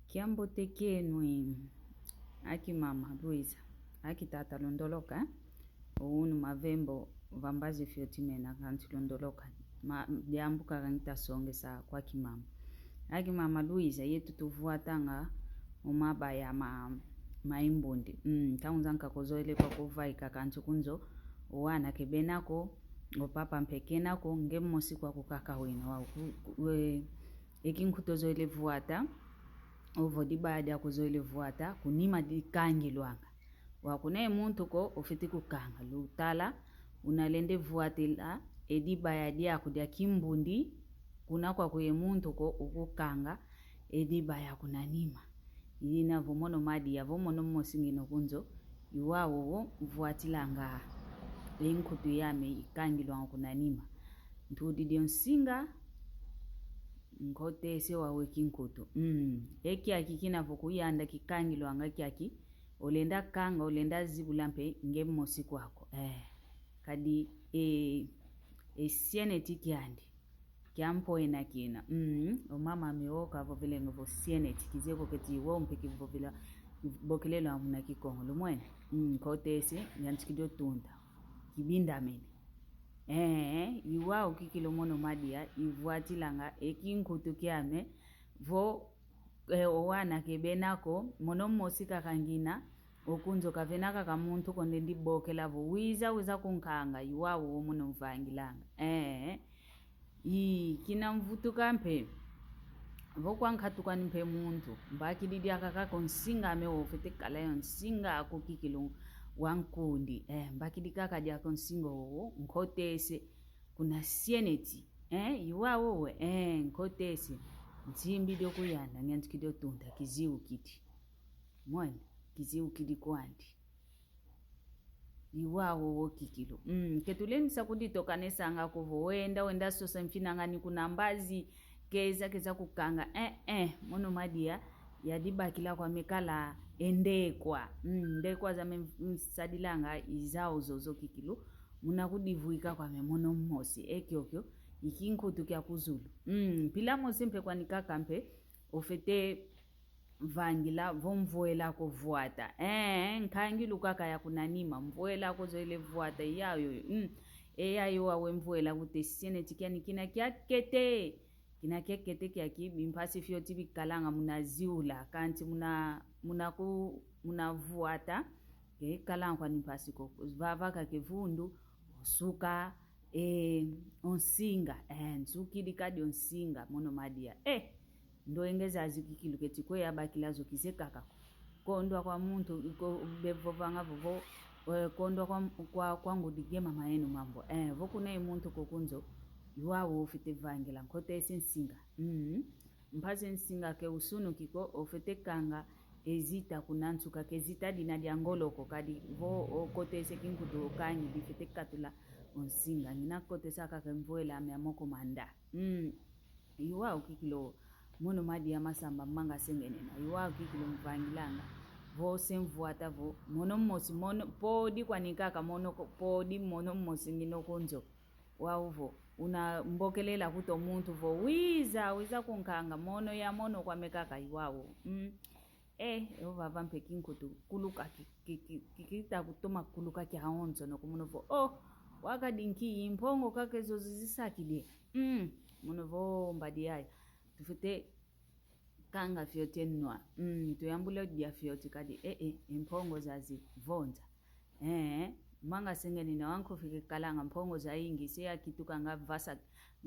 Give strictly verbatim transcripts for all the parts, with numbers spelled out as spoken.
Kiambote kieno, aki mama Luiza, aki tata Londoloka, eh? O unu mavembo va mbazi fioti mena kanti Londoloka. Ma, diambu kaka ngita songesa kwa kimama. Aki mama Luiza, yetu tuvwatanga o mabaya ma, ma imbundi. Mm, ntangu zankaka ozoele kwa kuvaika kanti kunzo, o wana ke bena ko, o papa mpe kena ko, nge mosi kwaku kaka wena, wa ku, ku, we, e kinkutu ozoele vwata, ovo dibaya diaku ozoele vwata, kunima dikangilwanga. Wa kuna e muntu ko, ofwete kukanga. Lutala, unalenda vwatila e dibaya diaku dia kimbundi, kuna kwaku ye muntu ko, ukukanga e dibaya kuna nima. Ina vo mono madia, vo mono mosi ngina o kunzo, i wau wo mvwatilanga e nkutu yame ikangilwanga kuna nima. Ntudidi o nsinga, nkotese wau e kinkutu. Mm. E kiaki kina vo kuyanda kikangilwanga kiaki, olenda kanga, olenda zibula mpe nge mosi kwaku. Eh. Kadi, e, e sieneti kiandi. Kiampoena kina. Mm, o mama ame wo kavovelenge vo sieneti, kizeye ko keti wo mpe kivovela, bokelelo muna Kikongo. Lumwene? Mm, nkotese, nyantikidi o tunda. Kibindamene. Eh, i wau kikilu mono madia, ivwatilanga e kinkutu kiame, vo, eh, o wana ke bena ko, mono mosi kaka ngina, o kunzo kavena kaka muntu ko ndendi bokela vo, wiza, wiza kunkanga, i wau wo mono mvangilanga. Eh, i, kina mvutuka mpe, vo kwa nkatuka ni mpe muntu, mbakidi diaka kaka o nsinga ame wo ofwete kala yo nsinga aku kikilu wa nkundi, eh, mbakidi kaka diaka o nsinga wo, nkotese, kuna sieneti, eh, i wau wo, eh, nkotese, nsimbidi o kuyanda, nyantikidi o tunda, kiziukidi. Mwene, kiziukidi kwandi. I wau wo kikilu. Mm, ke tulendisa kuditokanesanga ko vo wenda, wenda sosa mfinangani kuna mbazi, keza, keza kukanga. Eh, eh, mono madia, yadibakila kwame kala e ndekwa. Mm, ndekwa zame m-, msadilanga i zau zozo kikilu. Muna kudivwika kwame mono mosi. E kiokio, i kinkutu kia ku zulu. Mm, mpila mosi mpe kwani kaka mpe, ofwete vangila vo mvwela ko vwata. Eh, nkangilu kaka ya kuna nima, mvwela ko zoele vwata, yayo, mm. E yayo wau e mvwela kutesisene ti kiani kina kiakete. Kina kiakete kiaki, bimpasi fioti bikalanga muna ziula, kanti muna, muna ku, muna vwata, ke kalanga kwani mpasi ko, vava kaka e vundu, o suka, e, o nsinga, eh, nsukidi kadi o nsinga, mono madia. Eh, ndwenge zazi kikilu keti kwe yabakila zo kizeye kaka ko. Kondwa kwa muntu, ko, bevovanga vovo, eh, kondwa kwa, kwa, kwa ngudi gema mayeno mambu. Eh, vo kuna e muntu ko kunzo, i wau wo ofwete vangila, nkotese nsinga. Mm. Mpasi nsinga ke usunuki ko, ofwete kanga e zita kuna nsuka, ke zita dina dia ngolo ko, kadi vo okotese kinkutu okangi, bifwete katula o nsinga. Ngina kotesa kaka e mvwela ame a moko manda. Mm. I wau kikilu, mono madia masamba manga sengenena. I wau kikilu mvangilanga. Vo se mvwata vo, mono mosi, mono, podi kwani kaka, mono ko, podi mono mosi ngina o kunzo. Wau vo, una mbokelela kuto muntu vo, wiza, wiza kunkanga, mono ya mono kwame kaka i wau. Mm. Eh, e ovava mpe kinkutu, kuluka ki, ki, ki, ki, kita kutoma kuluka kiawonsono ko mono vo, oh, wakadi nki, i mpongo kaka zozo zisakidi. Mm. Mono vo mbadi yaya. Tufwete kanga fioti e nwa. Mm, tuyambula o dia fioti kadi, eh, eh, e mpongo zazi vonza. Eh, manga sengenena wankufi ke kalanga mpongo zayingi, se yakituka nga vasa,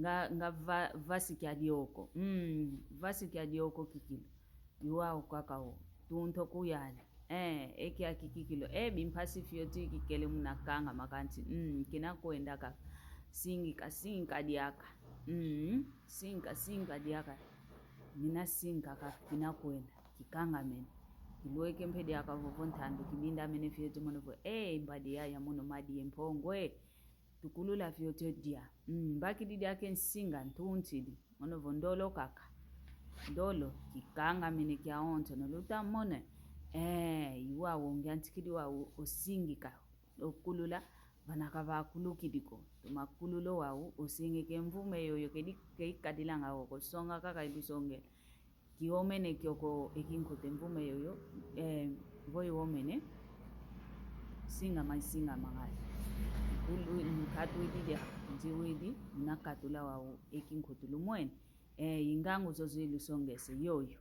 nga, nga va, vasi kia dioko. Mm, vasi kia dioko kikilu. I wau kaka wo. Tunto kuyana. Eh, e kiaki kikilu. Eh, bimpasi fioti kikele muna kanga makanti. Mm, kina kwenda kaka. Singika, singika diaka. Mm, singika, singika diaka. Ngina singika kaka, kina kwenda. Kikangamene. Kilweke mpe diaka vovo ntandu, kibindamene fioti mono vo, eh, mbadi yaya mono madia e mpongo, eh. Tukulula fioti o dia. Mm, mbakidi diaka e nsinga, ntuntidi. Mono vo ndolo kaka. Ndolo, kikangamene kiawonsono, luta mona. Eh, i wau wo ngiantikidi wau o singika. O kulula, vana kavakulukidi ko. Toma kulula o wau, o singika e mvume yoyo kedi, ke ikadilanga ko, ko songa kaka i lusongele. Iwomene kiokio e kinkutu e mvuma yoyo, eh, vo iwomene, singama, singama ngai. Ulu, nkatuidi dia, nziwidi, nakatula wau e kinkutu lumwene. Eh, i ngangu zozo ilusongese, yoyo.